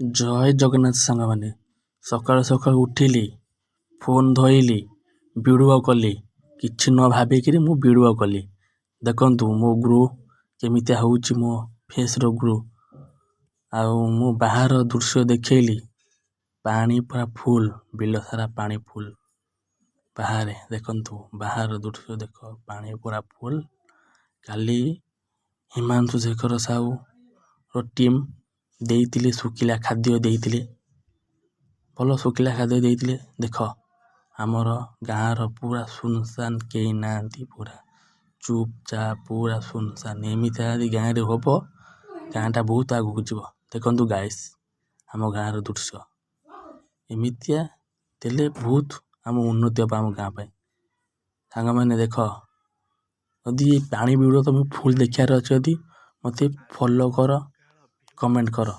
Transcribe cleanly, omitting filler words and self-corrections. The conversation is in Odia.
ଜୟ ଜଗନ୍ନାଥ ସାଙ୍ଗମାନେ। ସକାଳୁ ସକାଳୁ ଉଠିଲି, ଫୋନ୍ ଧଇଲି, ଭିଡ଼ିଓ କଲି। କିଛି ନ ଭାବିକିରି ମୁଁ ଭିଡ଼ିଓ କଲି। ଦେଖନ୍ତୁ ମୋ ଗ୍ଲୋ କେମିତିଆ ହେଉଛି, ମୋ ଫେସ୍ର ଗ୍ଲୋ। ଆଉ ମୁଁ ବାହାର ଦୃଶ୍ୟ ଦେଖେଇଲି। ପାଣି ପୁରା ଫୁଲ୍, ବିଲ ସାରା ପାଣି ଫୁଲ୍। ବାହାରେ ଦେଖନ୍ତୁ, ବାହାର ଦୃଶ୍ୟ ଦେଖ, ପାଣି ପୁରା ଫୁଲ୍। କାଲି ହିମାଂଶୁ ଶେଖର ସାହୁର ଟିମ୍ ଦେଇଥିଲେ, ଶୁଖିଲା ଖାଦ୍ୟ ଦେଇଥିଲେ, ଭଲ ଶୁଖିଲା ଖାଦ୍ୟ ଦେଇଥିଲେ। ଦେଖ, ଆମର ଗାଁର ପୁରା ସୁନସାନ, କେହି ନାହାନ୍ତି, ପୁରା ଚୁପଚାପ, ପୁରା ସୁନସାନ। ଏମିତି ଯଦି ଗାଁରେ ହବ, ଗାଁଟା ବହୁତ ଆଗକୁ ଯିବ। ଦେଖନ୍ତୁ ଗାଇସ୍, ଆମ ଗାଁର ଦୃଶ୍ୟ ଏମିତିଆ ଦେଲେ ବହୁତ ଆମ ଉନ୍ନତି ହେବ ଆମ ଗାଁ ପାଇଁ। ସାଙ୍ଗମାନେ ଦେଖ, ଯଦି ଏ ପାଣି ଭିଡ଼ିଓ ତମକୁ ଫୁଲ୍ ଦେଖିବାର ଅଛି, ଯଦି ମୋତେ ଫଲୋ କର, କମେଣ୍ଟ କର।